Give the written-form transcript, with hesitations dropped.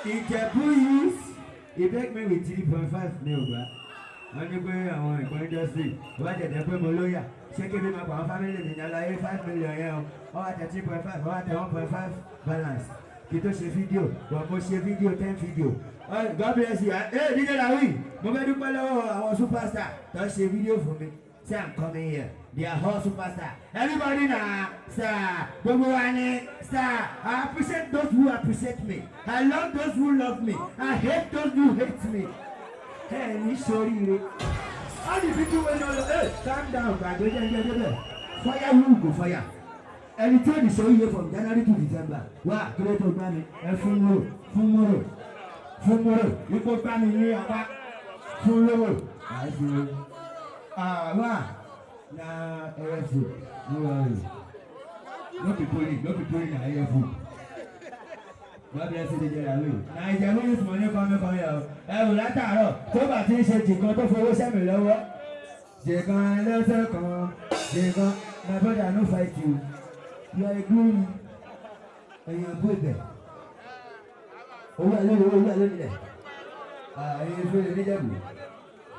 Ìjẹ̀bú youth, he beg me with 3.5, mi ò gbà. Wọ́n ní pé àwọn ìpín industry wọ́n jẹ̀jẹ̀ pé mo lóyà, ṣé kí mi máa pa àwọn family mi ní aláyé 5 million yẹn o? Wọ́n wá tẹ 3.5, wọ́n wá tẹ 1.5 balance kí tó ṣe fídíò. Wọ́n mo ṣe fídíò 10 fídíò. God bless you. Ẹ DJ Lawi, mo fẹ́ dúpẹ́ lọ́wọ́ àwọn superstar tó ṣe fídíò fún mi. Say I'm coming here, they are all superstar. Everybody na star, gbogbo wa ni star. I appreciate those who appreciate me. I love those who love me. I hate those who hate me. Ẹ ní sóríire. All the people wey no love, hey, calm down. Gbàgbé jẹ́jẹ́ débẹ̀. Fire who go fire. Ẹni tí ó ní sóríire from January to December wá kílé tó gbá mi. Ẹ fún mọ́rò, fún mọ́rò, fún mọ́rò ipò gbá mi ní apá, fún lówó àìsí. Wá na AFC, no worry, no be poli, no be poli, na AFC. God bless you, DJ Lawi. Na Ìjẹ̀bú youth money come come here o. Ẹ wò látàárọ̀ tó bá ti ń ṣe jìkan tó fowó sẹ́mi lọ́wọ́. Jìkan lọ́sẹ̀ kan, jìkan. My brother, no fight you. You are a glory. Ẹ̀yàn bó ibẹ̀. Owó ẹ̀ lórí, owó ẹ̀ lórí rẹ̀. Ẹ̀yin fèrè níjẹ̀bú.